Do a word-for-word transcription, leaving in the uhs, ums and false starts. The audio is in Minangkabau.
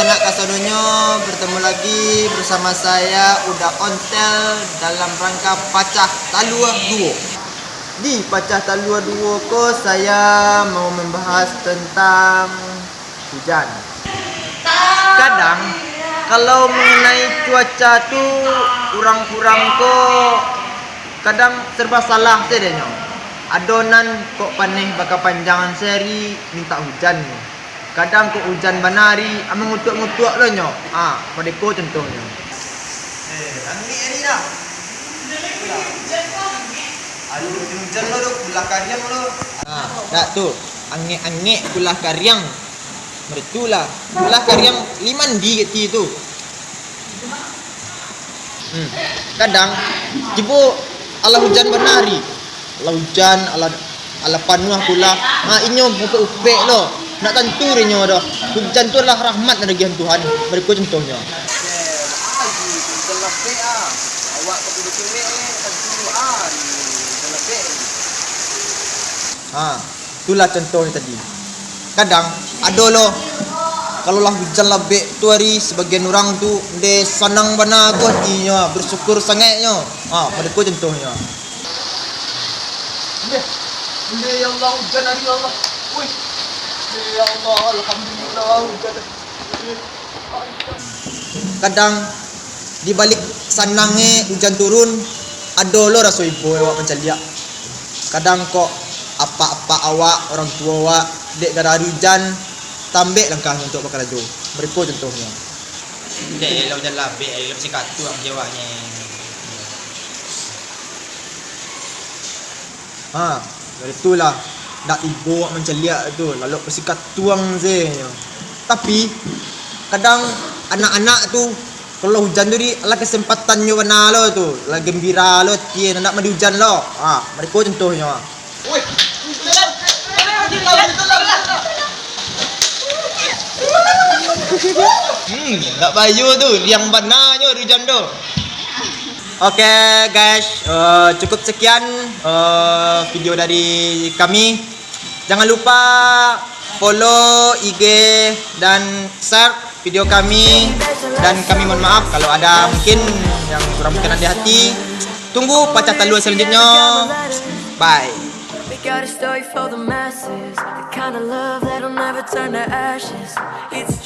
Nak kasononyo, bertemu lagi bersama saya, Uda Ontel, dalam rangka Pacah Talua Duo. Di Pacah Talua Duo ko, saya mau membahas tentang hujan. Kadang, kalau mengenai cuaca tu, urang-urang ko kadang serba salah sajo nyo. Ado nan kok paneh bakapanjangan sehari mintak hujan nyo. Kadang kok hujan bana ari, amuah ngutuak-ngutuak lo nyo. Ah, modeko contohnyo. Eh, angek ari dah. Ayo hujan-hujan lo tu, kulah kariang lo. Ah, dak tu. Angek-angek kulah kariang. Meritulah. Kulah kariang liman di keti tu. Hmm. Kadang, tibo alah hujan bana ari. Alah hujan, alah, alah panuah kulah. Ha, inyo upek-upek lo. Nak tantu dek inyo doh. Hujan tu adalah rahmat nan diagiahan Tuhan. Bariko contohnyo. Ha. Itulah contohnyo tadi. Kadang, ado lo, kalau lah hujan labek tu ari, sabagian urang tu, ndeh, sanang bana tu atinyo, bersyukur sangaiknyo. Ha, bariko contohnyo. Ndeh, ndeh, ya Allah, hujan ari, ya Allah. Wih. Ndeh, ya Allah, alhamdulillah, hujan. Kadang, di balik sanangnyo hujan turun, ado lo raso ibo awak mancaliak. Kadang kok apak-apak awak, urang tuo awak, dek gara ari hujan, tambek langkahnyo untuak bakarajo. Bariko contohnyo. Dek, elok hujan labek, elok bisi katuang jawabnyo. Ha, dari tu lah, dak ibo awak mancaliak tu, lalok bisi katuang se nyo. Tapi, kadang anak-anak tu, kalau hujan tu di, alah kesempatannyo bana lo tu, alah gembira lo, tie, nak mandi hujan lo. Ha, bariko contohnyo. Hmm, dak bayo tu, riang bana nyo hujan tu. Oke, guys, eh, cukup sekian, eh, video dari kami. Jangan lupa follow I G dan share video kami. Dan kami mohon maaf kalau ada mungkin yang kurang berkenan di hati. Tunggu Pacah Talua selanjutnya. Bye. We got a story for the masses, the kind of love that'll never turn to ashes. It's